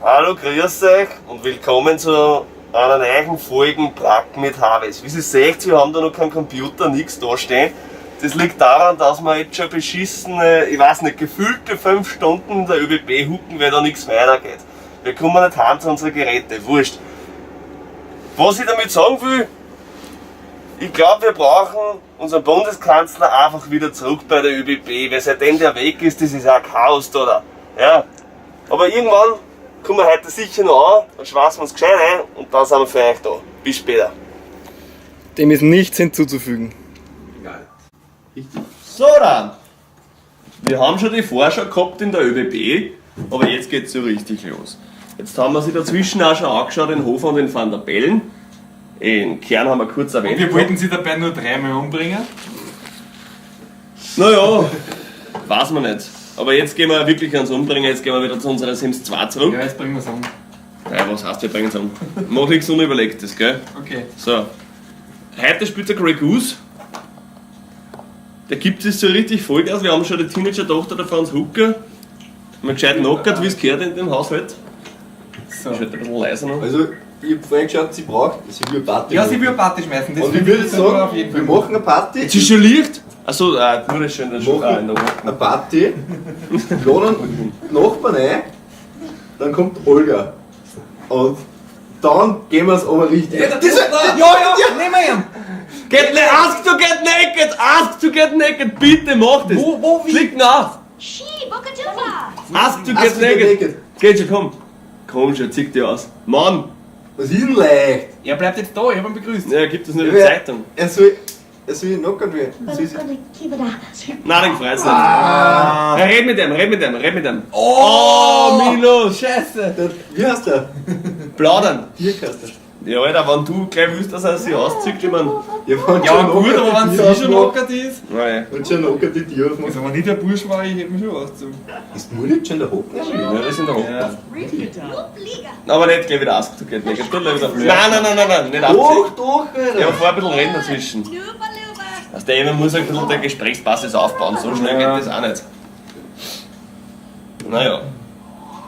Hallo, grüß euch und willkommen zu einer neuen Folge Brack mit Harvis. Wie ihr seht, wir haben da noch keinen Computer, nichts da stehen. Das liegt daran, dass wir jetzt schon beschissene, ich weiß nicht, gefühlte 5 Stunden in der ÖBB hucken, weil da nichts weitergeht. Wir kommen nicht heim zu unseren Geräten, wurscht. Was ich damit sagen will, ich glaube, wir brauchen unseren Bundeskanzler einfach wieder zurück bei der ÖBB, weil seitdem der weg ist, das ist auch Chaos da. Ja. Aber irgendwann kommen wir heute sicher noch an, dann schweißen wir uns gescheit ein und dann sind wir für euch da. Bis später. Dem ist nichts hinzuzufügen. So dann. Wir haben schon die Vorschau gehabt in der ÖBB, aber jetzt geht's so richtig los. Jetzt haben wir sich dazwischen auch schon angeschaut, den Hofer und den Van der Bellen. In Kern haben wir kurz erwähnt. Wir wollten sie dabei nur dreimal umbringen. Naja, weiß man nicht. Aber jetzt gehen wir wirklich ans Umbringen, jetzt gehen wir wieder zu unserer Sims 2 zurück. Ja, jetzt bringen wir es um. Ja, was heißt, wir bringen es um? Mach nichts Unüberlegtes, gell? Okay. So. Heute spielt der Grey Goose. Der gibt es so richtig Vollgas. Wir haben schon die Teenager-Tochter der Franz Hucker. Mal gescheit knockert, wie es gehört in dem Haushalt. So. Ist halt ein bisschen leiser noch. Also, ich hab vorhin geschaut, sie braucht, sie will eine Party Ja, machen. sie will eine Party schmeißen. Das Und ich würde sollten wir sagen, auf jeden wir Fall. machen eine Party, Jetzt ist schon Licht. Achso, nur das schön, das ist schon machen da in der Woche. eine Party, laden Nachbarn ein, dann kommt Olga. Und dann gehen wir es aber richtig. Ja, ja, ja, nehmen wir ihn! Ask to get naked! Ask to get naked! Bitte mach das! Wo, wie? Klick nach! Ask to get Ask to get naked! naked. Geht schon, komm! Komm schon, zieh dich aus. Mann! Was ist denn leicht? Er bleibt jetzt da, ich hab ihn begrüßt. Ja, gibt es nur in der Ja, Zeitung. Er soll knockern werden. Soll sie- Nein, den freut's nicht. Ja, red mit dem, red mit dem, red mit dem. Oh, Milos! Scheiße! Wie heißt der? Plaudern! Dirk heißt der. Ja, Alter, wenn du gleich willst, dass er sich auszieht, ich mein. Ja, wenn Ja, schon gut, knockert aber wenn die sie Tür schon aufmacht- knockert ist. Nein. Wenn schon knockert die Tür aufmacht. Also, wenn ich der Bursch war, ich hätte mich schon ausgezogen. Ist Mulik schon der Hocken? Ja, das sind der Hocken. Ja. Aber nicht gleich wieder ask to get naked. Tu gleich wieder. Nein, nein, nein, nein, nein, nicht abziehen. Doch, doch, Alter. Ja, aber vorher ein bisschen reden dazwischen. Also der man muss ein bisschen der Gesprächsbasis aufbauen, so schnell Ja. geht das auch nicht. Naja.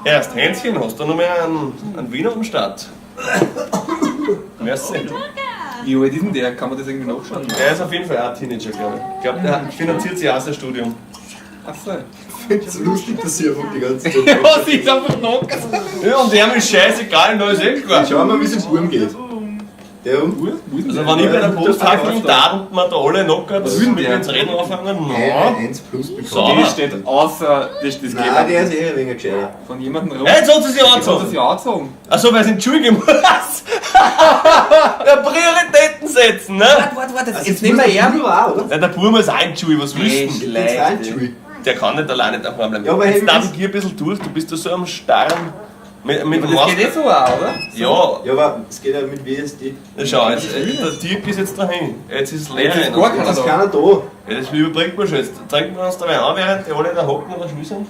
Erst Hänschen, hast du noch mehr einen Wiener am Start? Merci. Wie alt ist denn der? Kann man das irgendwie nachschauen? Der ist auf jeden Fall auch ein Teenager, glaube ich. Ich glaube, der finanziert sich auch sein Studium. Achso. Ich find's lustig, dass sie einfach die ganze Zeit. Ja, sie ist einfach knockert. Ja, und dem ist scheißegal, da ist eh klar. Schauen wir mal, wie es dem Burm geht. Der um Wo ist denn Also der? wenn ich bei der Post hackeln, da und man da alle knockert, Was will denn mit der? mir ins Reden anfangen, na. 1 plus bekommen. Sauber. Das steht außer, das Nein, geht der ist eh ein wenig gescheiter. von jemandem rum. Hey, jetzt hat sie sich Jetzt hat er angezogen. sich angezogen. Achso, weil sie in die Schule gehen muss. Ja, Prioritäten setzen, ne? Warte, warte, Also jetzt nehmen wir ihn. Auch, oder? Ja, der Bub ist auch in die Schule, was willst du denn? Der ist auch in die Schule. Der kann nicht alleine daheim bleiben. Ja, aber jetzt hey, navigier ein bisschen durch, du bist da so am Starren. Mit dem Das geht eh so auch, oder? Ja, Ja, aber es geht ja mit WSD. na schau, jetzt, der Dirk ist jetzt dahin. Jetzt ist es leer. Jetzt ist gar keiner Das ist da. keiner da. Ja, das überbringt man schon. Jetzt trinken wir uns dabei an, während die alle da hocken und da Schule sind.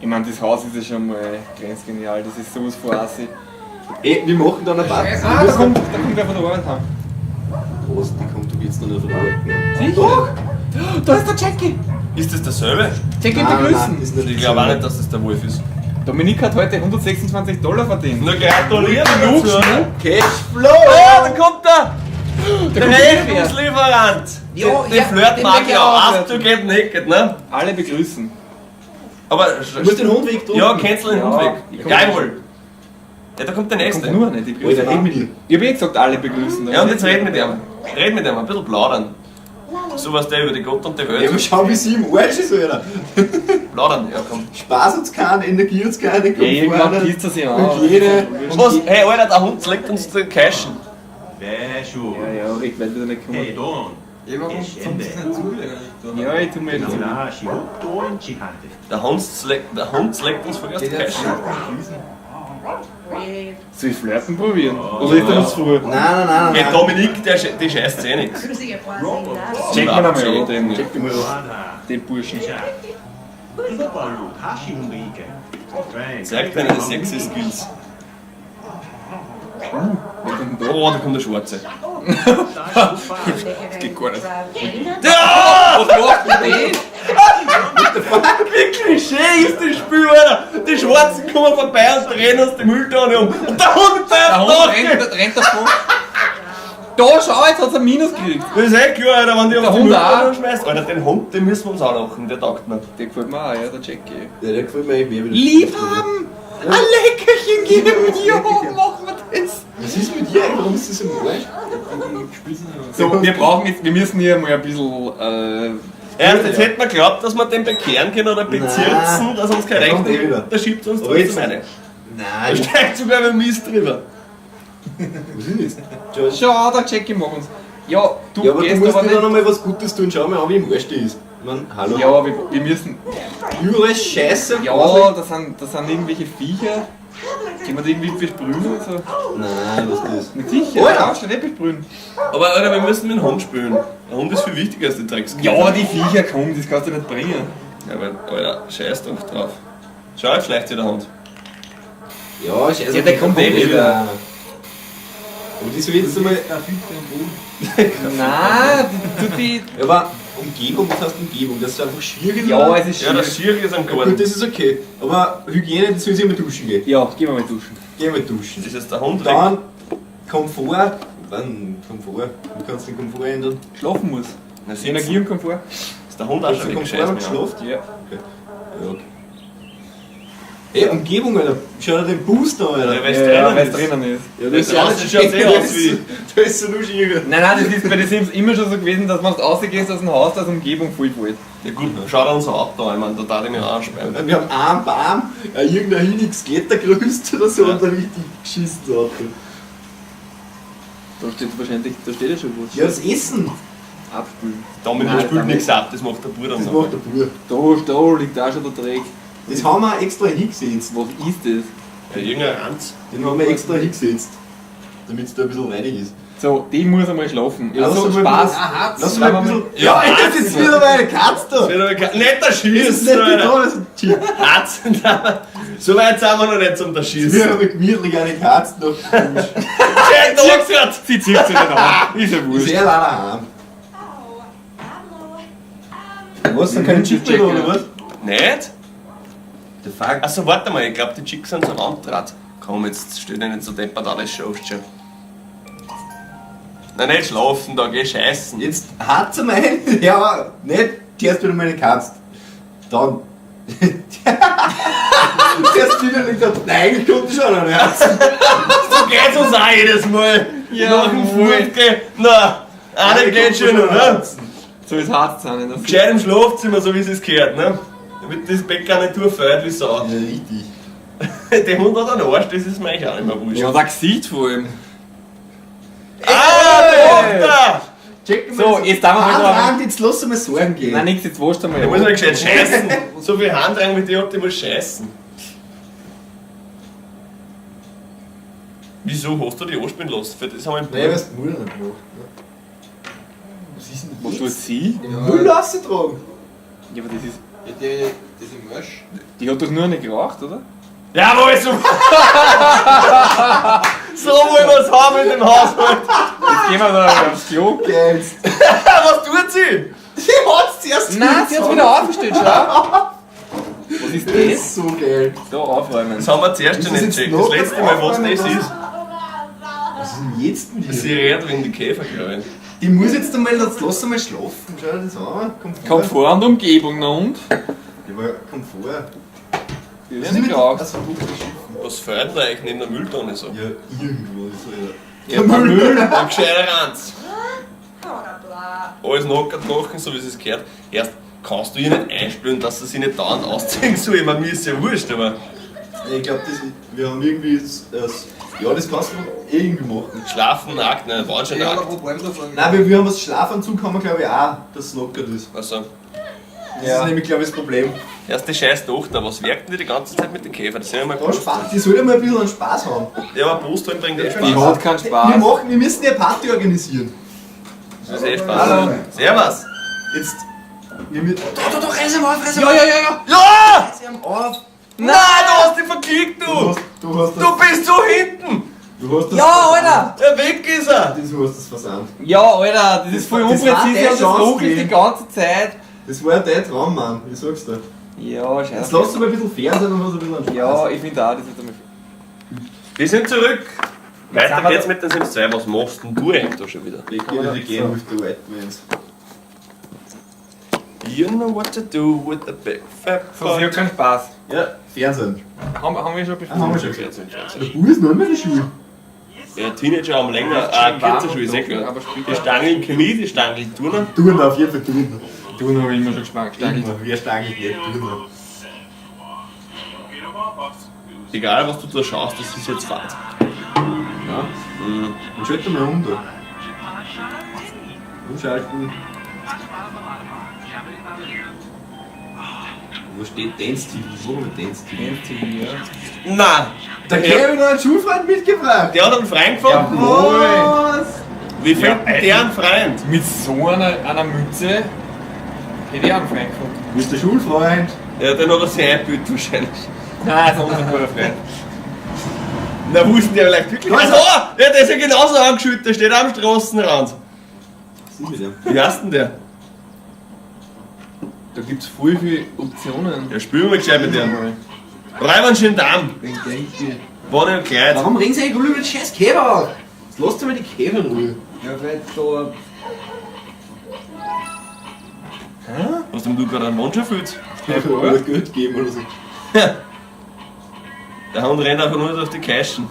Ich meine, das Haus ist ja schon mal grenzgenial, das ist sowas von assi. Ey, wir machen dann eine Party. Ah, da kommt wer von der Arbeit heim. Was? Die kommt, du willst noch nicht von der Arbeit. Sicher? Doch! Da ist der Jackie! Ist das derselbe? Jackie Nein, nein, begrüßen! das ist nicht Ich glaube auch nicht, dass das der Wolf ist. Dominik hat heute 126 Dollar verdient. Na gratuliere Genug dazu. Schmuck. Cashflow! Oh, da kommt er! Da Der kommt wer. Rechnungslieferant! Ja, Den ja, Flirt den mag mag ich ich auch. auch. Ask to get naked, ne? Alle begrüßen. Aber. Du musst den Hund weg tun. Ja, cancel den Ja, Hund weg. ich komm Geil nicht. wohl. Ja, da kommt der nächste. Kommt nur nicht, die begrüßen. Alter, red mit ihr. Ich hab eh gesagt, alle begrüßen. Ja, und jetzt red mit ihm. Red mit ihm, ein bisschen plaudern. So was der über die Gott und die Ja, Welt. aber schau, wie sie im Arsch ist, Alter. Plaudern, ja komm. Spaß hat's keinen, Energie hat's keine, Ja, irgendwann Komfort pisst er sich an. Hygiene. Was? Hey, Alter, der Hund legt uns den Cashen. Veshu. Ja, ja, ich werde wieder nicht kommen. Hey, Don. Ja, warum sonst nicht zu? Ja, ich tu mir jetzt zu. Na, Shihokto Chihante. Der Hund legt uns vorerst Cashen. Soll ich flirten probieren? Oder ist das zu früh? Nein, nein, nein, Hey, nein. Dominik, die scheißt eh nix. Check mal einmal an, den, Check die mal an. den Burschen. Zeig deine sexy Skills. Oh, da kommt der Schwarze. Das geht gar nicht. Ja! Was macht denn der? Wie Klischee ist das Spiel, Alter! Die Schwarzen kommen vorbei und drehen uns die Mülltonne um. Und der Hund Der pfeift Hund nach! rennt davon. Da, schau, jetzt hat's ein Minus gekriegt. Das ist eh klar, Alter, wenn die Der auf die Hund Mülltonne auch. schmeißt. Alter, den Hund, den müssen wir uns auch lachen, der taugt mir. Der gefällt mir auch, ja, der Jackie. Ja, der gefällt mir eigentlich mehr wieder. Lieb haben! Ein Leckerchen geben! Ja, machen wir das! Was ist mit dir? Warum ist das im Arsch? So, wir brauchen jetzt, wir müssen hier mal ein bisschen. Erst, jetzt hätten wir geglaubt, dass wir den bekehren können oder bezirzen, dass uns kein Der Recht kommt eh wieder. Da schiebt uns Aber jetzt- trotzdem eine. Da Nein, steigt sogar mit Mist drüber. was ist das? Schau, der Jackie mag uns. Ja, du Ja, aber du gehst musst aber dir nicht. dann nochmal was Gutes tun. Schau mal an, wie im Arsch die ist. Ich mein, hallo. Ja, aber wir müssen. Überall Scheiße. Ja, das sind irgendwelche Viecher. Können wir die irgendwie besprühen oder so? Nein, was ist das? Na sicher, Alter. kannst du nicht besprühen. Aber Alter, wir müssen mit dem Hund spielen. Der Hund ist viel wichtiger als die Dreckskinder. Ja, die Viecher, komm, das kannst du nicht bringen. Ja, aber Alter, scheiß doch drauf. Schau, jetzt schleicht sich der Hund. Ja, Scheiße. Ja, der kommt eh wieder. Aber die soll jetzt einmal. Nein, die, die, Ja, aber Umgebung, was heißt Umgebung? Das ist einfach schwierig. ja, oder? es ist Ja, das schwierig. Schier ist am Gut, Garten. das ist okay. Aber Hygiene, das soll sie immer duschen gehen. Ja, gehen wir mal duschen. Geh mal duschen. Das ist jetzt der Hund weg. Dann Komfort. Wann Komfort? Du kannst den Komfort ändern. Schlafen muss. Na, sitzen. Energie und Komfort. Ist der Hund auch Hast schon du weg? Komfort Scheiß noch mir an. geschlafen? Ja. Ja, okay. Ey, Umgebung, Alter. Schau dir den Booster an, Alter. Ja, weil's Ja, ja, drinnen weil's ist. drinnen ist. Ja, Das draußen schaut eh aus wie. Da ist so nur schier. Nein, nein, das ist bei den Sims immer schon so gewesen, dass wenn du rausgehst aus dem Haus, dass Umgebung voll fällt. Ja gut, schau dir unser Auto an, ich meine, da darf ich mich auch ansperren. Wir haben einen Baum, irgendein Hinix Klettergerüst oder so und da richtig geschissen das Auto. Da steht wahrscheinlich, da steht ja schon was. Ja, das Essen, Abspülen. Damit Nein, spült damit- nichts ab, das macht der Bruder das noch. macht der Bub. Da liegt auch schon der Dreck. Das haben wir extra hingesetzt. Was ist das? Ja, irgendein Ranz. Den haben wir extra hingesetzt. Damit es da ein bisschen reinig ist. So, die muss einmal schlafen. Ja, Also lass einmal Spaß. Lass mal ein bisschen. Ja, das ist wieder meine Katze da! Nicht Das ist erschießen, nicht die Alter. da, das ist ein Chip. Hatz. So weit sind wir noch nicht zum Wir Erschießen. haben gemütlich eine Katze noch. Schön, da gesagt. Sie zieht sich nicht an. Ist ja Ist wurscht. eh alleine heim. Was? Dann kein Chip mehr da, oder was? Nicht? The fuck? Achso, warte mal, ich glaube, die Chicks sind so Randdraht. Komm, jetzt stell dich nicht so deppert an, das schaffst schon. Nein, nicht schlafen, da geh scheißen. Jetzt hat sie mein. Ja, aber nicht zuerst wieder meine Katze. Dann. Zuerst wieder nicht. Nein, eigentlich kommt die schon noch nicht. So geht's uns auch jedes Mal. Ja, Nach dem voll. Furt Na, eine geht schon noch, ne? So ist hart sein. Das Gescheit im Schlafzimmer, so wie es gehört, ne? Damit das Bett gar nicht durchfällt wie Sau. Ja, richtig. Der Hund hat einen Arsch, das ist mir eigentlich auch nicht mehr wurscht. Ja, und ein Gesicht vor allem. Ah, Tochter! Check So, jetzt darf man mal Hand, Hand, jetzt lass mal Sorgen gehen. Nein, nix, jetzt wascht einmal. Der muss mal gescheit scheißen. So viel Handrang mit dir hat, der muss scheißen. Wieso hast du die anspielen lassen? Für das haben wir einen Nein, was Müll nicht gemacht. Ne? Was ist denn Was tut sie? Müll rausgetragen? Ja, aber das ist. Ja, der, das im Arsch. Die hat doch nur eine geraucht, oder? Jawohl, so! So wollen wir es haben in dem Haushalt! Jetzt gehen wir da aufs Klo. Geilst. Was tut sie? Die hat's zuerst Nein, sie hat's wieder aufgestellt, schau. Was ist Das das? ist so geil. Da aufräumen. Das haben wir zuerst Ist schon das nicht jetzt gecheckt. Das noch letzte Mal, was das ist. Was ist denn jetzt mit Sie ihr? redet wegen die Käfer, glaube ich. Die muss jetzt einmal, jetzt lass einmal schlafen. Schau dir das an. Komfort. Komfort und Umgebung, na und? Ja, aber Komfort. Die hat nicht geraucht. Also, Was fehlt denn da eigentlich neben der Mülltonne so? ja, irgendwo ist Alter. Ja, der Müll. Ein gescheiter Ranz. Alles knockert machen, so wie es gehört. Erst kannst du ihr nicht einspülen, dass sie sich nicht dauernd ausziehen soll. Ich meine, mir ist ja wurscht, aber Ich glaube, wir haben irgendwie. Das, ja, das kannst du irgendwie machen. schlafen nackt, nein, war schon Ja, nackt. aber Problem davon. Nein, wir haben was Schlafanzug, haben wir glaube ich auch, dass es lockert ist. Also, Das Ja. ist nämlich, glaube ich, das Problem. erst die scheiß Tochter, was wirkt denn die die ganze Zeit mit den Käfern? Das sind ja mal Da Spaß, die soll ja mal ein bisschen einen Spaß haben. Ja, aber Brusthalm bringt eh Die Spaß. hat keinen Wir, Spaß. machen, wir müssen ja Party organisieren. Das ist eh Spaß. Hallo. Servus. Jetzt. Wir mü- Ja, ja, ja, ja. Ja! Auf! Nein, du hast dich verklickt, Du du! hast, du hast das. Du bist so hinten! Du hast das. Ja, Alter! Ja, weg ist er! Das, du hast das versandt. Ja, Alter, das ist voll Das war unpräzise deine und das Chance ruckelt die gewesen. ganze Zeit. Das war ja dein Traum, Mann. Ich sag's dir. Ja, scheiße. Jetzt lass du mal ein bisschen Fernsehen und was ein bisschen Spaß. Ja, ich finde auch, das wird einmal. Wir sind zurück. Weiter sind wir geht's mit den Sims 2. Was machst denn du eigentlich da schon wieder? Ich gehe the game with the white mans. You know what to do with the big fat Sonst ich hab keinen Spaß. Ja, Fernsehen. Haben wir schon besprochen? Haben wir schon. Fernsehen, Fernsehen. Der Bub ist noch immer in der Schule. Ja, Teenager haben länger, Schön warm kürzer Schule, und ist eh trocken, klar. aber später- Die Stangeln Chemie, die Stangeln Turner. Turner, auf jeden Fall Turner. Du habe ich immer schon geschmackt. Immer. Wer stangelt nicht Turner? Egal, was du da schaust, das ist jetzt Fahrt. Ja. Und schalt mal um da. Umschalten. Wo steht Dance TV? Wo haben wir Dance TV? TV, ja. Na, Der Kevin hat einen Schulfreund mitgebracht. der hat einen Freund gefunden. Jawohl. Wie findet Ja, der einen Freund? Mit so einer Mütze hätte ich auch einen Freund gefunden. Wo ist der Schulfreund? Ja, den hat er sich eingebildet wahrscheinlich. Nein, das ist unser guter Freund. Na, wo ist denn der vielleicht wirklich? Da ist Ach so, ja, der ist ja genauso angeschüttet, der steht am Straßenrand. Was ist mit dem? Wie heißt denn der? Da gibt's voll viele Optionen. Ja, spielen wir mal gescheit mit dem. Räuber schönen Darm. Bonnie und Clyde. Warum regen sie eigentlich alle über den scheiß Käfer auf? Jetzt lasst doch mal die Käfer in Ruhe. Ja, vielleicht so. Hast denn du gerade einen Wunsch erfüllt? Oder Geld geben oder so. Der Hund rennt einfach nur auf die Caschen.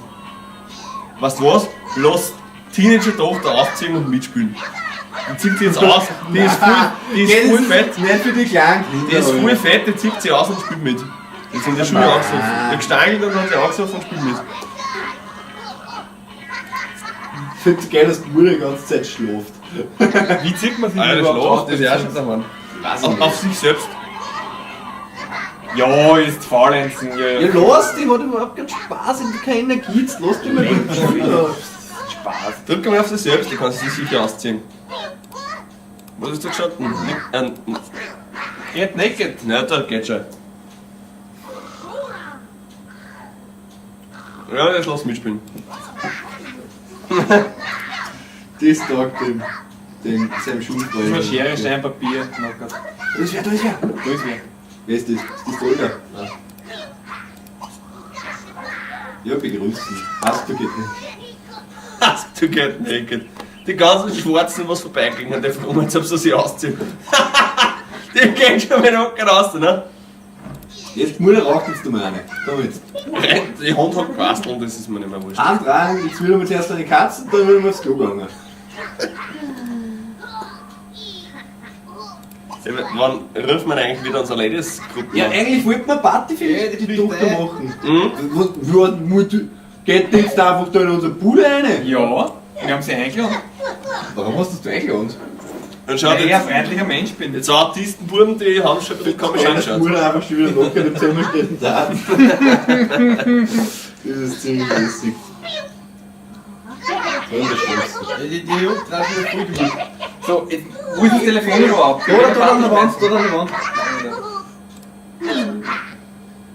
Weißt du was? Lass Teenager-Tochter aufziehen und mitspielen. Die zieht sie jetzt aus. Die ist voll fett. Nicht für die kleinen Kinder. Die ist voll fett, die zieht sie aus und spielt mit. Die sind ja schon wieder angesoffen. Die hat gestangelt und hat sie angesoffen und spielt mit. Ich find's geil, dass die Mutter die ganze Zeit schläft. Wie zieht man sich Ah, ja, das überhaupt schlaft, aus? das ist ja auch schon daheim. Weiß Auf sich selbst. Ja, ist faulenzen. Ja, Ja, ja. lass, die hat überhaupt keinen Spaß und keine Energie. Jetzt lass die mal den Schüler. Spaß. Drück mal auf sich selbst, die kannst du sich sicher ausziehen. Was ist da gestanden? Get naked. Na, da geht schon. Ja, jetzt lass mitspielen. Das taugt dem, seinem Schulfreund. Das war Schere, Stein, Papier. Knockert. Da ist wer, da ist wer. Da ist wer. Wer ist das? Ist das die Olga? Nein. Ja, begrüßen. Hast du geht nicht. Hast du get naked. Die ganzen Schwarzen, was vorbeigingen, die fragen, als ob sie sich ausziehen. Die gehen schon mit Hocken raus, ne? Jetzt, Mutter raucht jetzt mal eine. Komm jetzt. Die Hund hat gebastelt, das ist mir nicht mehr wurscht. Antragen, jetzt will wir zuerst eine Katze, dann will wir aufs Klo gegangen. Wann ruft man eigentlich wieder unsere Ladies-Gruppe Ja, an? eigentlich wollten wir Party für Ja, die, die Tochter Bitte. machen. Mhm. Was, was, was, geht denn jetzt einfach da in unsere Bude rein? Ja, wir haben sie eingeladen. Warum hast du das eingeladen? Und schaut Weil ich ein jetzt, freundlicher Mensch bin. jetzt Autistenbuben, die haben schon ein bisschen komisch Weil angeschaut. Mutter einfach schon wieder locker im Zimmer steht und da. Das ist ziemlich lustig. Wunderschön. Die Jungs draußen ist voll gut. So, jetzt, wo ist das Telefon überhaupt? Da, da an der Wand, da an der Wand.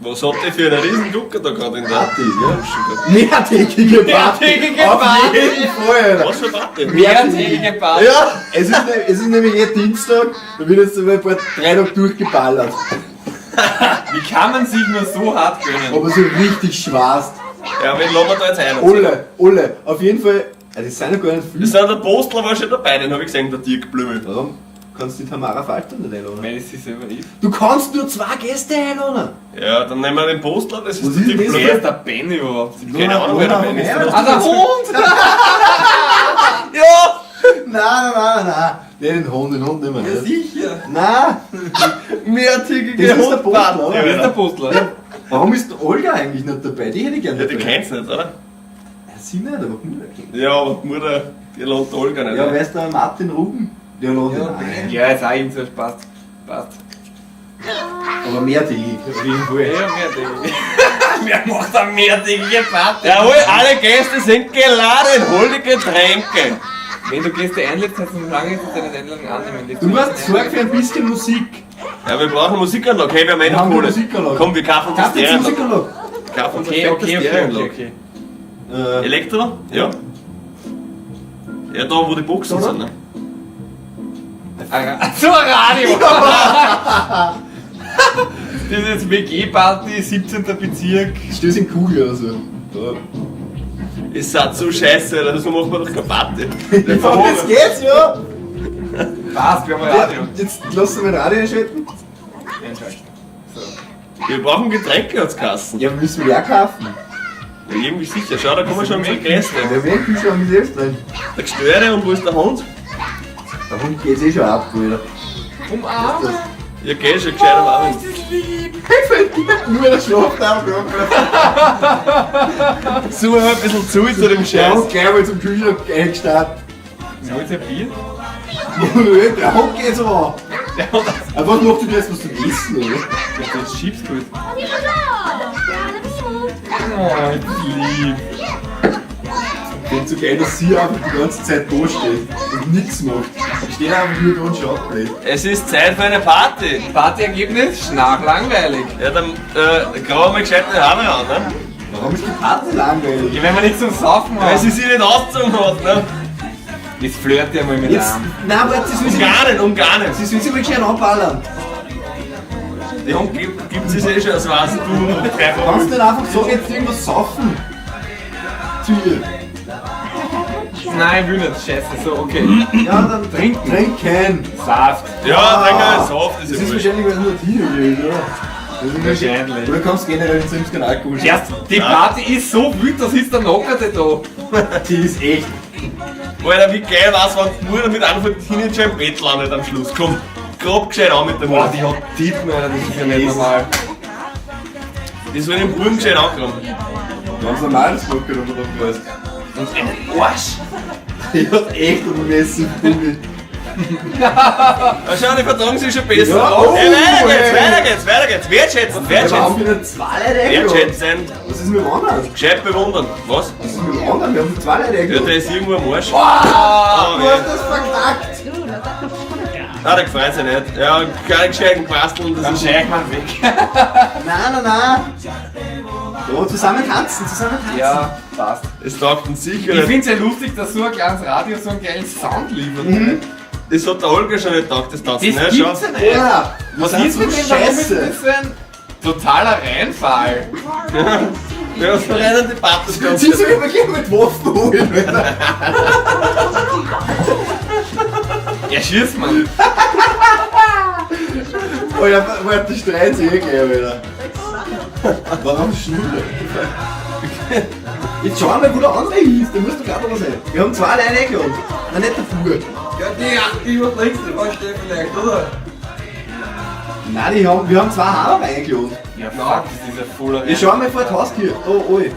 Was habt ihr für einen riesen Gucker da gerade in der Party, ja. Mehrtägige Party. Mehrtägige Auf Party. jeden Fall. Was für Party? Mehrtägige Party. Ja, es ist nämlich eh Dienstag, da wird jetzt einmal ein paar 3 Tage durchgeballert. Wie kann man sich nur so hart gönnen? Aber so richtig schwarz. Ja, wen lassen wir da jetzt ein? Alle, auf jeden Fall. Also das sind ja gar nicht Das viele. sind der Postler war schon dabei, den hab ich gesehen, der Dirk Blümel. Warum kannst du die Tamara Falter nicht einladen? Weil es sie selber ist. Du kannst nur 2 Gäste einladen. Ja, dann nehmen wir den Postler, das ist Was der ist Dirk denn das? Wer Blümel. ist der Ben überhaupt? Keine Ahnung, wer der Ben ist. Ah, der Hund! Ja! Nein, nein, nein, nein. Nee, den Hund nehmen wir Ja, nicht. sicher. Nein! Mehrtägige Das ist der Postler, Hundparty. oder? Wer ist der Postler? Warum ist Olga eigentlich nicht dabei? Die hätte ich gerne Ja, die dabei. kennt's nicht, oder? Ja, sie nicht, aber die Mutter kennt. Ja, aber die Mutter, die lädt die Olga nicht. Ja, ein. wer ist der Martin Ruben? Der lädt Ja, ihn auch ein. Ja, ist auch irgend so Spaß. Passt. Aber mehrtägig, auf jeden Fall. Ja, mehrtägig. Wer macht eine mehrtägige Party? Jawohl, alle Gäste sind geladen, hol die Getränke. Wenn du Gäste einlädst, kannst du noch lange nicht deine Einladung annehmen. Du warst sorg für ein bisschen Musik. Ja, wir brauchen Musikanlage. Hey, wir haben eh Wir noch haben Kohle. Musikanlage. Komm, wir kaufen uns Kauf jetzt Stereoanlage. Musikanlage. Kaufen uns Okay, eine okay, fette okay, okay, Stereoanlage. okay. Elektro? Ja. Ja, da wo die Boxen Oder? sind, ne? So ein Radio! Das ist jetzt WG-Party, 17. Bezirk. Stöß in Kugel oder so. Da. Ist halt so scheiße, Alter, so macht man doch keine Party. Ja, jetzt geht's, ja! Passt, wir haben ein Radio. Jetzt lass du mein Radio einschalten. Einschalten. So. Wir brauchen Getränke als Kassen. Ja, müssen wir ja kaufen. Ja, irgendwie sicher. Schau, da kommen schon unsere Gäste. Der will Kühlschrank ist selbst drin. Der Gestöre und wo ist der Hund? Der Hund geht's eh schon ab, Alter. Umarmen! Ja, geh schon gescheit am Abend. Ist das lieb! Nur der schlaft einfach. Such mal ein bisschen zu zu dem Der Scheiß. Hund gleich mal zum Kühlschrank eingestarrt. Wollt ihr Bier? Der Hund geht's aber. Aber was macht du jetzt was zum Essen, oder? Ich hab jetzt Chips geholt. Oh, ist das lieb. Ich finde so geil, dass sie einfach die ganze Zeit da steht und nichts macht. Sie steht einfach nur da und schaut blöd. Es ist Zeit für eine Party. Partyergebnis? Schnarchlangweilig. Ja, dann grau mal gescheit die Haare an, ne? Warum ist die Party langweilig? Ja, wenn wir nichts zum Saufen Weil haben. sie sich nicht ausgezogen hat, ne? Jetzt flirt ihr mal mit Jetzt, einem. nein, warte, sie soll sich, Um gar nicht. sie soll sich mal gescheit anballern. Die Hund gibt es eh schon, das weißt du und drei Kannst du nicht einfach sagen, jetzt irgendwas saufen? Zu ihr. Nein, ich will nicht. Scheiße, so, okay. Ja, dann Trinken. Trinken. Saft. Ja, trink einen Saft, Das ist ist ja wurscht. wahrscheinlich, weil es nur Tiere gibt, oder? Das ist Wahrscheinlich. Oder kommst du generell zu kein Alkohol? Erst, die Party ist so wild, das ist der Knockerte da. Die ist echt. Alter, wie geil war's, wenn die Mutter mit einem von den Teenager im Bett landet am Schluss. Komm, grob gescheit an mit der Boah, Mutter. die hat Titten, Alter, das ist ja nicht normal. Die soll den Buben gescheit ankommen. Ganz normales Smoker, wenn du da weißt. Und ein Arsch. Die hat echt einen massive Bummi. Na schau, die vertragen sich schon besser. Ja, oh, hey, weiter geht's, ey. weiter geht's, weiter geht's. Wertschätzen, Wir wertschätzen. haben wieder zwei Leute eingeladen. Wertschätzen. Was ist mit dem anderen? Gescheit bewundern. Was? Was ist mit dem anderen? Wir haben zwei Leute Ja, der eingeladen. ist irgendwo am Arsch. Ah, Oh, du hast das verkackt! Ah, der gefreut sich nicht. Ja, keine gescheiten Quasteln. Das Dann ist scheich man weg. Nein, nein, nein! So, zusammen tanzen, zusammen tanzen. Ja, passt. Es taugt uns sicher Ich nicht. find's ja lustig, dass so ein kleines Radio so einen geilen Sound liefert. Das hat der Olga schon nicht taugt, das Tanzen. Das ne? Schau. gibt's ja nicht. Ja, wir Was sind ist so mit dem? Warum ist Scheiße. das so ein totaler Reinfall? Ja, verrennen die Partys ganz. Sie soll immer gleich mit Waffen holen, Alter. Ja, schieß man. Alter, warte, die streiten sich eh gleich, Alter. Warum Schnurre? Jetzt schau mal, wo der andere ist, der muss doch auch da sein. Wir haben zwei Leute eingeladen. Nein, nicht der Vogel. Ja, die, die was links davon steht vielleicht, oder? Nein, die haben, wir haben zwei Haare eingeladen. Ja, fuck, das ist ja voller Ich schau mal vor die Haustür. Oh, oi.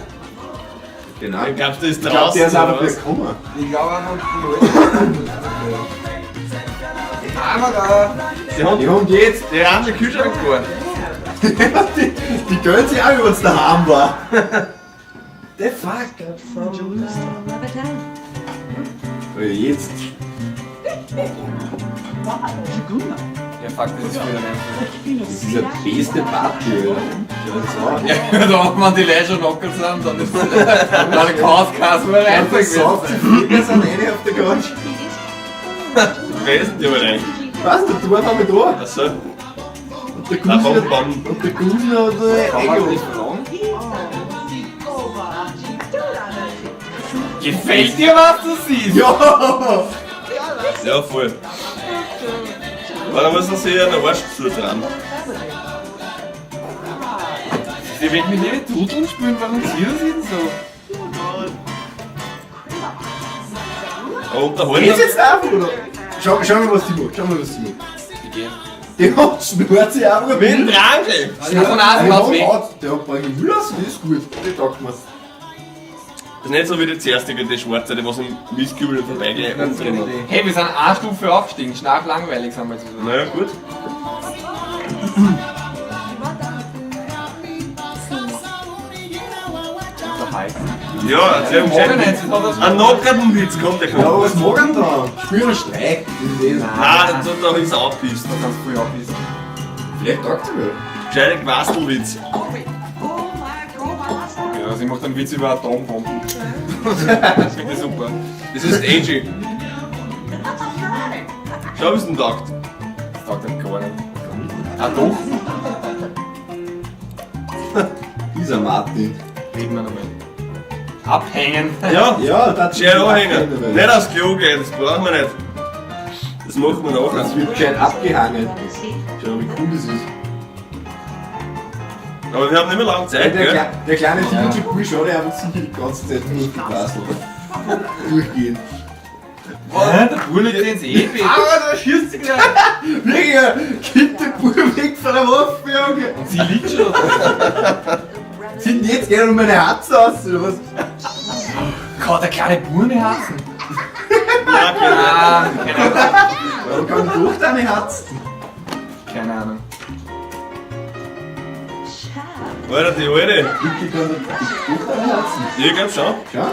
Genau. Ich glaub, der ist Ich glaub, draußen. der ist einfach oder was? nicht gekommen. Ich glaube einfach, die Kamera. Die haben Die haben jetzt. die haben den Kühlschrank gefahren. Die gönnen sich auch, wenn es daheim war. The fuck? Oh, jetzt. Ja, fuck, das ist voller Reinfall. Das ist ja die beste Party, Alter. Schau das an. Ja, da wenn die Leute schon knockert sind, dann ist dann kann es mehr Reinfall Das sauft gewesen die Flieger sind eine auf der Couch. Wer ist denn die aber rein? Was? Der Tor war mit da. Achso. Und der Na, Gusner, bam, bam. und der Gusner hat Kann man eingeladen. nicht verlangen? Gefällt dir, was du siehst? Ja! Ja, voll. Aber da muss man sich ja den Arsch zudrehen. Sie will mit ihren Tuteln spielen, warum zieht er sie denn so? Aber unterhalten. Geht's jetzt einfach, oder? Schau mal, was die macht. Schau mal, was die macht. Die hat schnurrt sich einfach Mit dem Drangel! Ja, von außen Der haut's hat weg. Der hat bei Müller, das ist gut. Die taugt mir. Das ist nicht so wie die zuerste, die schwarze, die was im Mistkübel vorbeigeht. Hey, wir sind eine Stufe aufgestiegen. Schnarchlangweilig sind wir jetzt wieder. Naja, gut. Ja, sehr Mag ich gescheit. nicht, das hat er schon- Ein knockerten Witz kommt, der Ja, kommt. aber was mag er denn da? Spiel einen Streik. Das ist eh so. Nein, da ist er abgepisst. Da kannst du früh abwiesen. Vielleicht taugt er mir. Gescheiter Quastelwitz. Ja, sie macht einen Witz über Atombomben. Das finde ich super. Das ist Angie. Schau, wie es ihm taugt. Das taugt ihm gar nicht. Ah doch. Dieser Martin. Reden wir nochmal. Abhängen. Ja, Ja, das gescheit anhängen. Nicht aufs Klo gehen, das brauchen wir nicht. Das machen wir nachher. Das wird gescheit abgehangen. Schau, wie cool das ist. Aber wir haben nicht mehr lange Zeit, Der, gell? der kleine Teenager-Bub schaut ja einfach sicher die ganze Zeit nur auf die Basel. Durchgehend. Hä? Der Bub liegt ins E-Bett. Ah, da schießt sie gleich. Wirklich, gib den Bub weg von der Waffe, Junge. Und sie liegt schon. Sind jetzt gerne um meine Herzen aus, oder was? Kann der kleine Bub hassen? Nein, keine Ah, keine Ahnung. Warum kann die Tochter eine Herzen? Keine Ahnung. Alter, die Alte. Wirklich kann die Tochter eine Herzen. Ja, ich glaub schon. Schau.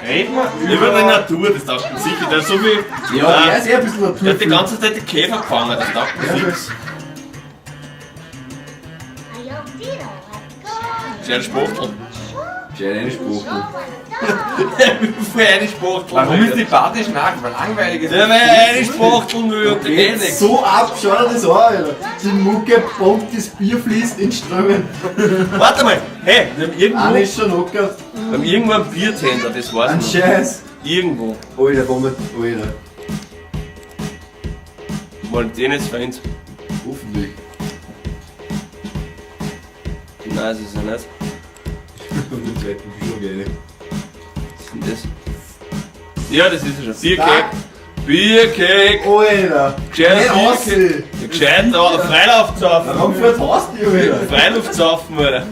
Reden wir Über die Natur, das taugt ihm sicher. Der hat so viel. Ja, der ist eh ein bisschen Natur. Der hat die ganze Zeit die Käfer gefangen, das taugt ihm fix. Gescheit Spachtel. Gescheit eine Spachtel. Voll eine Spachtel. Warum ist die Party schnarch? Weil langweilig ist. Ja, weil er eine Spachteln will und eh Geht nichts. so ab, schau dir das an, Alter. Die Mucke pumpt, das Bier fließt in Strömen. Warte mal, hey, wir haben irgendwo, Einer ist schon locker. wir haben irgendwo einen Biertender, das weiß Ein ich noch. Scheiß. Irgendwo. Alter, wo wir, Alter. Mal den jetzt fein. Hoffentlich. Nein, das ist ja nicht. Und den zweiten Kühlschrank rein. Was ist denn das? Ja, das ist ja schon. Biercake. Biercake. Alter. Gescheit Nicht Biercake. aussehen. Ja, gescheit, da, Freiluftzaufen. Warum fährt Haus die, Alter? Freiluftzaufen, Alter.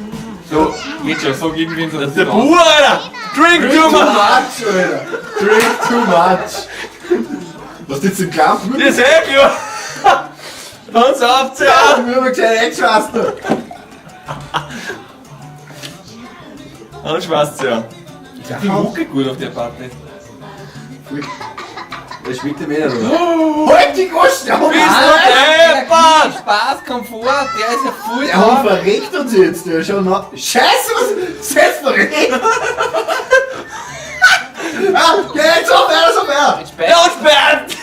So, geht schon, sag irgendwie so. Das ist der Bub, Alter. Drink too Too much. much, Alter. Drink too much. Was ist jetzt im Kampf? Das ist eh klar. Dann sauft sie Ja, an. wir haben gescheit eingeschweißt. Dann schweißt sie an. Ich hab die Mucke gut auf der Party. Der schmeckt dem eh nicht, oder? Halt die Goschen auf! Bist du deppert? Spaß, Komfort, der ist ja voll Der Hund verreckt uns jetzt, der schon noch. Scheiße, was? Selbst verreckt! Ah, geh jetzt auf, her, auf, her! Der hat speit.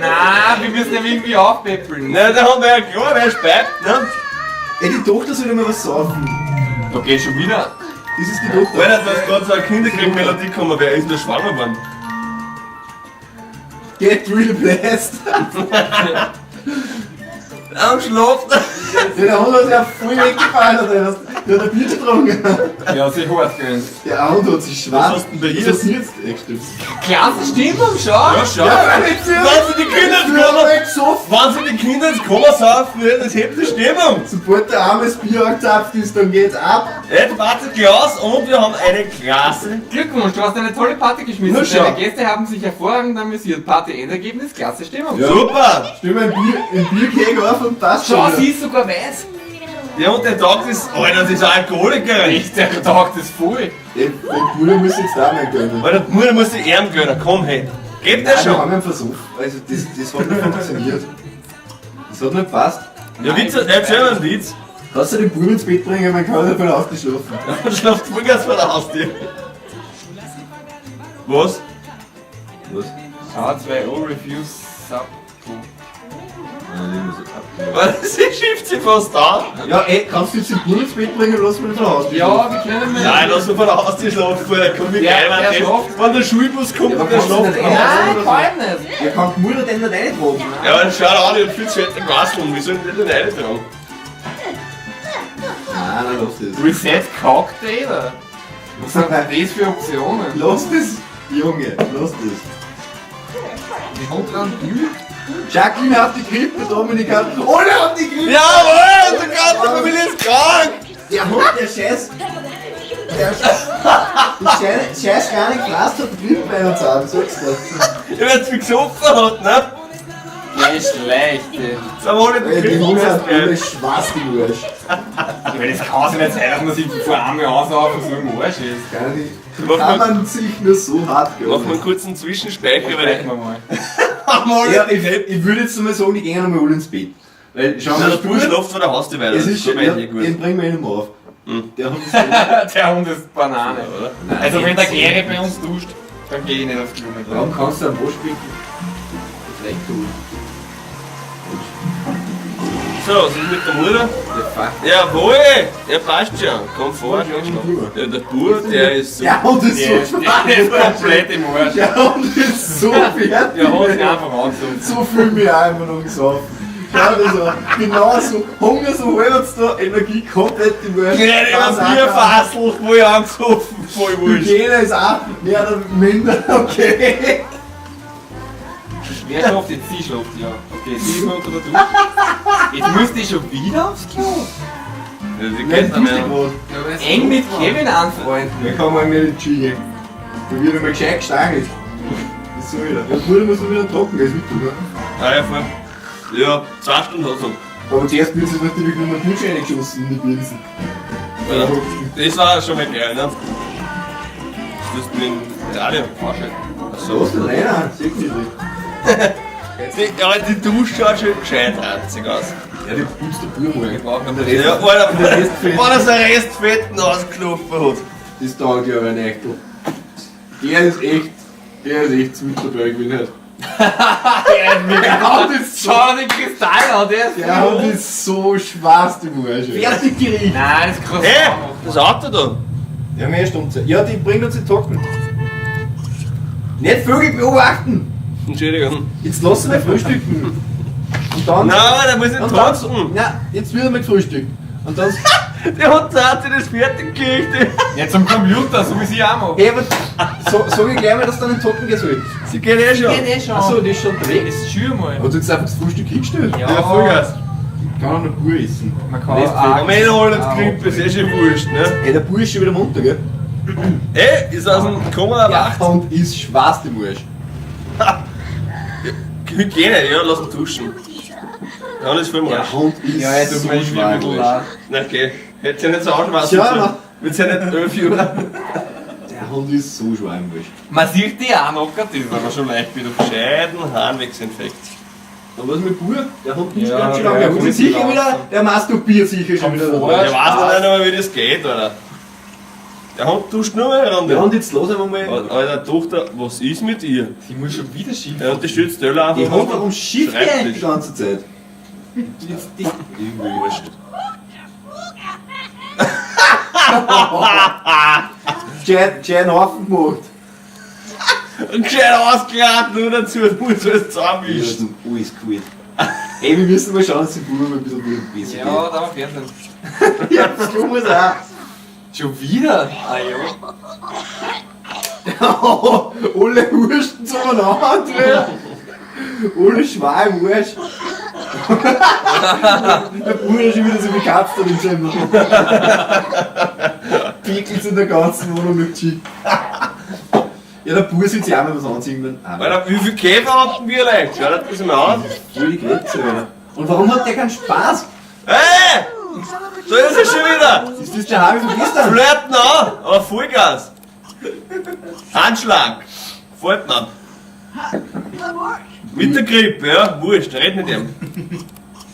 Nein, wir müssen ihn irgendwie aufpäppeln. Nein, der hat ja klar, wer speit, ne? Ey, die Tochter soll immer was saufen. Da geht schon wieder. Das ist die Tochter. Alter, da ist gerade so eine Kinderkrieg-Melodie gekommen, wer ist denn da schwanger geworden? Get real blessed. Am Schlaf. Ja, der Hund hat ja voll weggefahren, oder? Der hat ein Bier getrunken. Ja, sich hart gewöhnt. Der Hund hat sich schwarz. Was hast du denn bei ihr? Was hast du jetzt? Echt, stimmt. Klasse Stimmung, schau! Ja, schau. Ja, weil jetzt Wenn sie die Kinder ins Koma, gesoffen. wenn sie die Kinder ins Koma saufen, ja, das hebt die Stimmung. Sobald der armes Bier angezapft ist, dann geht's ab. Jetzt wartet Klaus und wir haben eine Klasse. Glückwunsch, du hast eine tolle Party geschmissen. Na schau. Deine Gäste haben sich hervorragend amüsiert. Party-Endergebnis, klasse Stimmung. Ja. Super. Stell mir ein Bierkeg auf und passt Schau, schon. sie ist sogar weiß. Ja, und der Tag ist, Alter, das ist eine Alkoholikerin. Echt, der taugt das voll. Den Bruder muss jetzt da mal gönnen. Alter, die Mutter muss sich Arm gönnen, komm, hey. Geht der Nein, wir schon? haben einen Versuch. Also das hat nicht funktioniert. Das hat nicht gepasst. Ja, Witz, erzähl mal einen Witz. Kannst du den Bruder ins Bett bringen, man kann nicht mehr aufgeschlafen. Dann schlaft Vollgas vor der Haustür. Was? Was? H2O Reviews Sub. Was? Sie schifft sich fast an. Ja, ey, kannst du jetzt den Bruder ins Bett bringen oder lass mich von der Haustür Ja, wir können mal. Nein, lass mich vor der Haustür schlafen, Alter. Komm, wie Der- geil war der das? schlaft. Wenn der Schulbus kommt Ja, und aber der kannst du schlaft. nicht auch. Nein, vor allem nicht. Ja, kann die Mutter denn nicht reintragen? Ja, aber schau an, ich hab viel zu fette Quasseln. Wie soll denn das denn reintragen? Nein, nein, lass das. Reset Cocktail. Was sind denn das für Optionen? Lass das, Junge, lass das. Die Hund dran Bier? Jacqueline hat die Grippe, Dominik hat... Alle haben die Grippe! Jawohl, die ganze Familie ist krank! Der Hund, der Scheiß... Der Scheiß, scheiß kleine Glas hat Grippe einzahlen, sagst du. Ja, weil es viel gesoffen hat, ne? Der ist schlecht, ey. Jetzt haben alle die Ey, die Grippe Hunde sind alle erst schwarz im Arsch. Ich meine, das kann sich nicht sein, dass man sich vor einmal ansaufen so im Arsch ist. Kann, nicht, Mach kann mal- man sich nur so hart Machen wir gönnen. einen kurzen Zwischenspeicher, weil Sprechen wir mal. haben alle Ja, die ich würde jetzt mal sagen, die gehen einmal alle ins Bett. Weil, schau Na, mal, der Bub schläft vor der Haustür weiter. es Das ist tut schon, mir ja, eigentlich den gut. bringen wir ihnen auf. Der Hund ist so. Der Hund ist Banane, oder? Also wenn der Gere bei uns duscht, dann gehe ich nicht aufs Klo mit. Warum kannst du am Waschbecken das recht tun? So, was ist mit der Mutter? Der fuck. Jawohl! Ja, passt schon. Komm vor. Ja, der Bub, der ist so. Der Hund ist so Der ist komplett im Arsch. Der Hund ist so fertig. Der hat sich einfach angezogen. So fühl mich auch immer noch gesoffen. Schau das an. Genau so. Hunger so halbwegs da, Energie komplett im Arsch. Kleine Bierfassel, voll angesoffen, voll wurscht. Hygiene ist auch mehr oder minder okay. Wer schläft jetzt? Sie schläft, ja. Okay, sie ist unter der Dusche. Jetzt müsste ich schon wieder aufs Klo. Ja, sie Nein, kennt du nicht bist mehr. nicht Eng mit Kevin anfreunden. Da kann man mir die Schiene. Da wird einmal gescheit gestangelt. Das ist so wieder. Ja, Bruder muss man wieder trocken, das ist mit, oder? Ah ja, voll. Ja, 2 Stunden hat er. Aber zuerst wird sie natürlich nur mit Bildschirm reingeschossen in die Binsen. Ja. Das war schon mal geil, ne? Das wirst du mit dem Radio ausschalten. So ist der Rainer, sehr gemütlich. Die, ja, die Dusche schaut schon gescheit ranzig aus. Ja, die putzt der Bub morgen. Und der Rest, Ja, Alter, der Rest wenn er so Restfetten ausgeklopft hat. das taugt ja aber nicht. Du. Der ist echt zu dabei gewesen heute. Der Hund ist so, Schau dir den Kristall an, der ist. der Hund ist so schwarz, die Arsch. Fertig gerichtet. Nein, das ist krass. Hey, das Auto da. Ja, mehr Stunde. Ja, die bringt uns die Trocken. Nicht Vögel beobachten! Entschuldigung. Jetzt lass sie mal frühstücken. Und dann. Nein, der muss nicht und dann, tanzen. na, jetzt wird einmal gefrühstückt. Und dann. Der hat Zeit, das fertig gekriegt. Ja, zum Computer, so wie sie auch machen. Hey, aber so, sag ich gleich mal, dass du dann in den Trocken gehen soll. Sie geht eh schon. eh schon. Achso, die ist schon unterwegs. Ist schön mal. Aber du hast einfach das Frühstück hingestellt. Ja, Ja, Vollgas. Kann auch noch Bur essen. Man kann Rest auch- Am Ende holen die Grippe, ist eh schon wurscht, ne? Hey, der Bur ist schon wieder munter, gell? Ey, ist aus dem Koma erwacht. Und ist schwarz, die Arsch. Hygiene, ja, lass ihn duschen. Ja, das ist voll im Arsch. Der Hund ist Ja, ja, tut so mir schon schwer ein im bisschen Arsch. leid. Na, okay. Hätte ja nicht so anschmeißen Ja, sollen. na. Wird's ja nicht 11 Uhr. Der Hund ist so schwer im Arsch. Man sieht die auch noch, das ist aber schon leicht wieder. Scheiden Harnwegsinfekt. Und was mit Bur? Der Hund ist Ja, ganz schön ja, lange. Der kommt Hund ist sicher raus. wieder, der masturbiert sicher schon wieder. vor. dabei. Ich weiß noch nicht einmal, wie das geht, Alter. Der Hund duscht nur mal eine Der Runde. Hund, jetzt los einmal mal. Alter, Tochter, was ist mit ihr? Sie muss schon wieder schief. Ja, und die stützt Teller einfach Die Hund, runter. warum schiebt der eigentlich die Schreibtisch. ganze Zeit? Irgendwie wurscht. Gescheit einen Haufen gemacht. Und gescheit ausgeladen, nur dazu, du musst alles zusammenwischen. Alles gut. Ey, wir müssen mal schauen, dass die Bur mal ein bisschen besser Ja, da war Fernsehen. geht. Ja, das Klo muss auch. Schon wieder? Ah ja. Alle Wursten zueinander. Alle Schweine im Arsch. Der Bruder ist schon wieder so wie Katze im Zimmer. Pickelt in der ganzen Wohnung mit Chick. Ja, der Bub soll sich auch mal was anziehen. Wenn Alter, wie viel Käfer haben wir leicht? Schau dir das mal an. Voll die Grenze, Alter. Und warum hat der keinen Spaß? Hey! So ist er schon wieder! Ist das der Harvey von gestern? Flirten an, aber Vollgas! Handschlag! Fällt mir. Mit der Grippe, ja, wurscht, red mit ihm.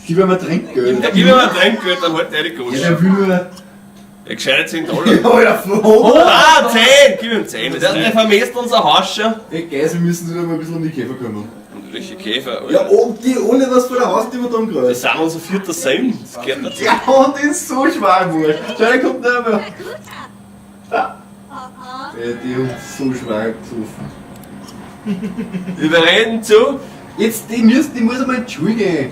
Gib ihm ein Trinkgeld. Ja, gib ihm ein Trinkgeld, dann halt er die Ja, Gosche. der will nur. Ja, gescheite 10 Dollar. Ja, ja, oh. Ah, 10! Gib ihm 10. Der, der vermisst unser Haus schon. Ey, Guys, wir müssen uns wieder mal ein bisschen um die Käfer kümmern. Und welche Käfer, Alter. Ja, ob die ohne was vor der Haustür da umgeräumt. Das sind unser vierter Sim. Das gehört dazu. Der Hund ist so schwer im Arsch. Schau, der kommt nicht mehr. Ey, die Hund ist so schwer gesoffen. Überreden zu. Jetzt, die muss einmal in die Schule gehen.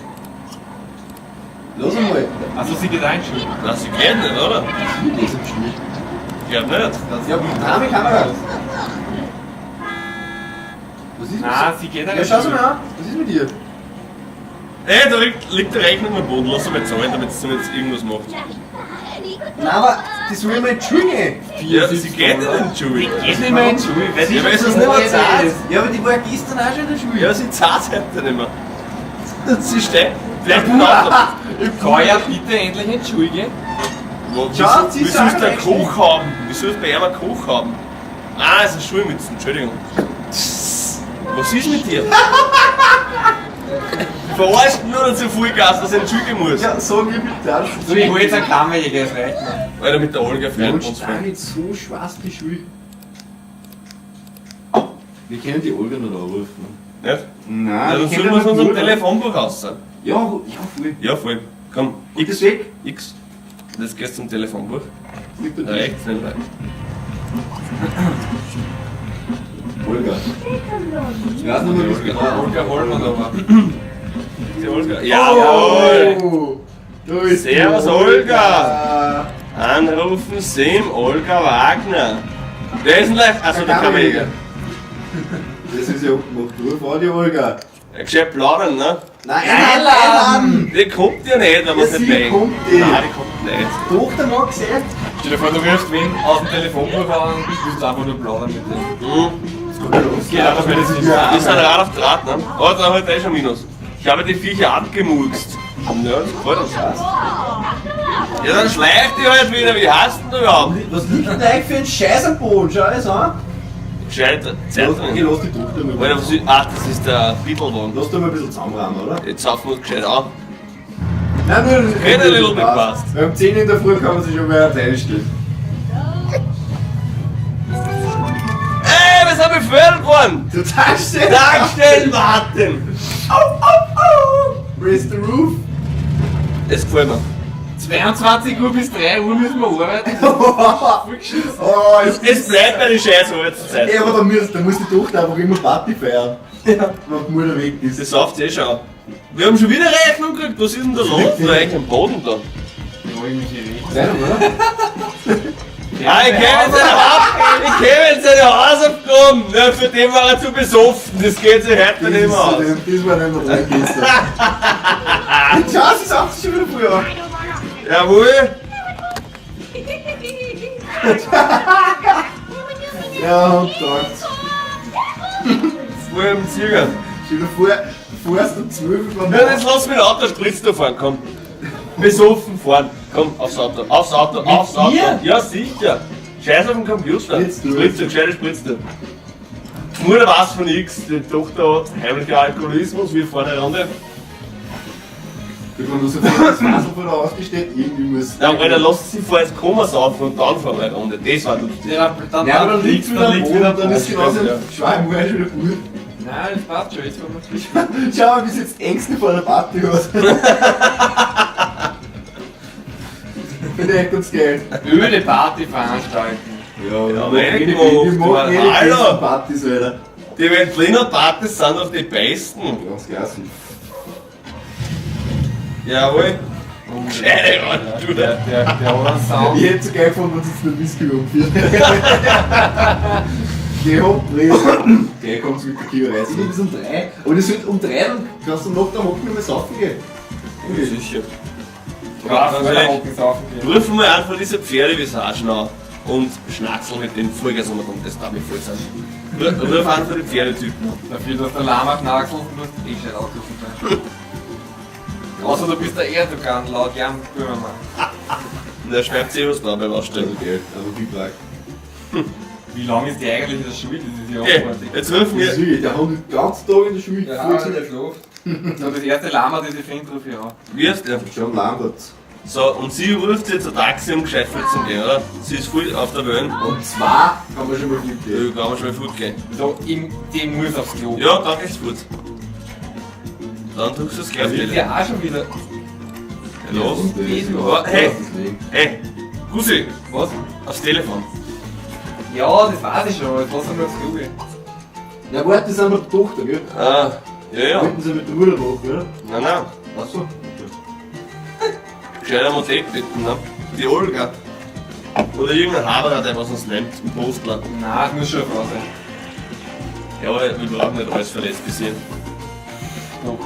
Lass einmal. Also sie geht ein schon. Na, sie geht nicht, oder? Die geht in die Schule. Ich glaub nicht. Ja, da Kamera. Was ist mit Nein, sie geht Ja, schau sie mal an. Was ist mit dir? Ey, da liegt die Rechnung am Boden. Lass sie mal zahlen, damit sie jetzt irgendwas macht. Nein, aber die soll einmal in die Schule gehen. Ja, sie geht nicht in die Schule. Geht nicht mehr in die Schule, weil sie Ja, weil schon sie es nicht mehr so alt zahlt. ist. Ja, aber die war gestern auch schon in der Schule. Ja, sie zahlt heute nicht mehr. Sie steht. Vielleicht im Auto. Kann ja bitte endlich in die Schule gehen? Schau, sie Wieso ist ist der auch Koch haben? Wieso ist bei ihm ein Koch haben? Ah, es ist Schulmützen, Entschuldigung. Was ist mit dir? Verarscht nur, dass ich Vollgas, dass ich entschuldigen muss. Ja, sag ich bitte auch schon. So, ich hol jetzt einen Kammerjäger, das reicht mir. Alter, mit der Olga Wir freut uns uns voll. nicht so schwarz die Schule. Wir können die Olga nicht anrufen. Nicht? Nein, Ja, dann suchen wir es unserem Telefonbuch raus. Ja, ja, voll. Ja, voll. Komm, X X. weg. X. Jetzt gehst du zum Telefonbuch. Liegt da Rechts, nicht rechts. Olga. Ich weiß nicht mehr, wie es war. Olga Hollmann aber. Die Olga. Jawohl! Oh, da ist die Servus, Olga. Anrufen Sim, Olga Wagner. Wer ist denn live? Achso, der Kammerjäger. Das ist ja abgemacht. Ruf an die Olga. Ja, gescheit plaudern, ne? Nein, einladen! Die kommt ja nicht, wenn Ja, man nicht sie denkt. kommt eh. Nein, die kommt nicht. Tochter noch gesagt. Stell dir vor, du rufst wen aus dem Telefonbuch an und willst einfach nur plaudern mit dem. Mhm. Geht einfach, wenn das ist. Wir sind Rad auf Draht, ne? Oh, da hat eh schon Minus. Ich habe die Viecher abgemurkst. Ja, das gefällt uns. Ja, dann schleich die halt wieder. Wie heißt denn du überhaupt? Was liegt denn eigentlich für ein Scheiß am Boden? Schau das an. Gescheit, Lass, Zeitung. okay, lass die Tochter mal. Alter, was ist, ach, das ist der Beetlewagen. Lass da mal ein bisschen zusammenräumen, oder? Jetzt saufen wir uns gescheit an. Nein, nur Geht a little bit fast. Weil um 10 in der Früh kann man sich schon mal ein Teil stellen. Ey, wir sind befördert worden! Du Tankstelle! Tankstellen warten! Au, au, au! Raise the roof! Das gefällt mir. 22 Uhr bis 3 Uhr müssen wir arbeiten. Oh, ist Es bleibt bei den scheiß Arbeitszeit. Ey, aber da muss die Tochter einfach immer Party feiern. Ja. Wenn die Mutter weg ist. Das sauft eh schon. Wir haben schon wieder Rechnung gekriegt. Was ist denn da los? Da eigentlich am Boden da. Ja, irgendwelche Rechte. Nein, oder? Ah, ich käme in seine Haus, ich käme in seine Hausaufgaben. Na, für den war er zu besoffen. Das geht sich heute nicht mehr aus. Das war nicht mehr dran gestern. Schau, sie sauft sich schon wieder früher an. Jawohl. Ja, und taugt. Voll am Zieger. Stell dir vor, fährst um 12 Uhr Ja, jetzt lass mich ein Auto Spritz da fahren, komm. Besoffen fahren. Komm, aufs Auto, aufs Auto, aufs Auto. mir? Ja, sicher. Scheiß auf den Computer. Spritz du. Spritze, gescheite Spritze. Die Mutter weiß von nichts, die Tochter hat heimlicher Alkoholismus, wir fahren eine Runde. Wenn du so viel das Wasser vor der Haustür steht, irgendwie muss. Na, Alter, lass sie vorher ins Koma saufen und dann fahren wir eine Runde. Das war lustig. Ja, dann, Ja, aber dann liegt's wieder am liegt's Boden, wieder dann ist genauso Ja. Schau, im Arsch wieder gut. Nein, das passt schon, jetzt fahren wir Schau mal, wie sie jetzt Ängste vor der Party hat. Finde ich echt ganz geil. Öde Party veranstalten. Ja, Ja, wir wir machen machen eh die Hallo. besten Partys, Alter. Die Veltliner Partys sind doch die besten. Ganz klasse. Jawohl. Gescheite Runde. Der hat einen Sound. Ich hätte so geil gefunden, wenn sie jetzt einen Whisky umführen. Geh hopp, dreh. Geh, kommst mit der Kio rein. Ich bis um 3. Aber das wird um 3, dann kannst du noch am Hocken nicht mehr saufen gehen. Sicher. Ja, natürlich. Hocken saufen gehen. Rufen wir einfach diese Pferdevisagen an und schnackseln mit den Vollgas um und das darf ich voll sein. Ruf einfach die Pferdetypen an. Dafür, dass der Lama knackselt, musst du eh gescheit ausrufen sein. Außer du bist der Erdogan, laut Jan Böhmermann. Und der schreibt sich was da beim Ausstellen. Also geil, also wie bleibt. Wie lange ist der eigentlich in der Schule? Das ist ja Okay, abartig. jetzt rufen Das ist wir. wirklich, der Hund den ganzen Tag in der Schule. Ja, Voll der schläft. So, das erste Lama, das ich finde, ruf ich an. Wie heißt der? Schon landet. So, und sie ruft jetzt ein Taxi, um gescheit zu gehen, oder? Sie ist voll auf der Welle. Und zwar kann man schon mal gut gehen. Ja, kann man schon mal fort gehen. So, ihm, dem muss aufs Klo. Ja, dann geht's fort. Dann drückst du das gleich auf Der die ist ja auch schon wieder. Los. Das ist Oh, hey. deswegen. Hey, Gusi, Was? aufs Telefon. Ja, das weiß ich schon. Jetzt lass ihn nur aufs Klo gehen. Na warte, das sind wir die Tochter, gell? Ah, ja, ja. Wollten sie mit der Mutter machen, oder? Nein, nein. Achso. Gescheiter Motel bitten, ne? Die Olga. Oder irgendein Haberer, der was uns nimmt, ein Postler. Nein, es muss schon eine Frau sein. Ja, aber wir brauchen nicht alles verletzt bis hin. Doch.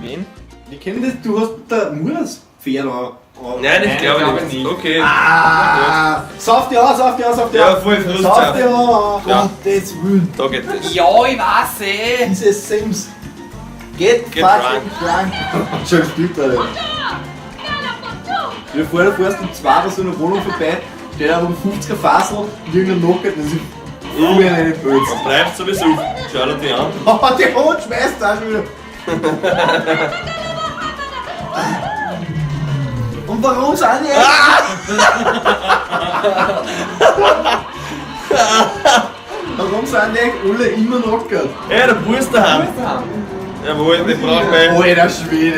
Wen? Wir kennen das, du hast der Mutter das Pferd an. Nein, ich Nein, glaube ich glaube nicht. nicht. Okay. Ah! Sauf dich an, sauf dich an, sauf dich Ja, an! voll Frust. Sauf dich an! Ja. Gottes Willen! Da geht das. Ja, ich weiß eh. Diese Sims! Get, Get fucking drunk! Schon gespielt, Alter. Stell dir vor, du fährst um 2 bei so einer Wohnung vorbei, steht einfach ein 50er Fassel und irgendein Knocker, das ist Voll eine Pölz. Dann bleibt sowieso. Schau dir die an. Oh, die Hund schmeißt da schon wieder. Und warum sind die Warum sind die eigentlich alle immer knockert? Ey, der Bub ist daheim. Jawohl, den brauchen wir. Alter Schwede.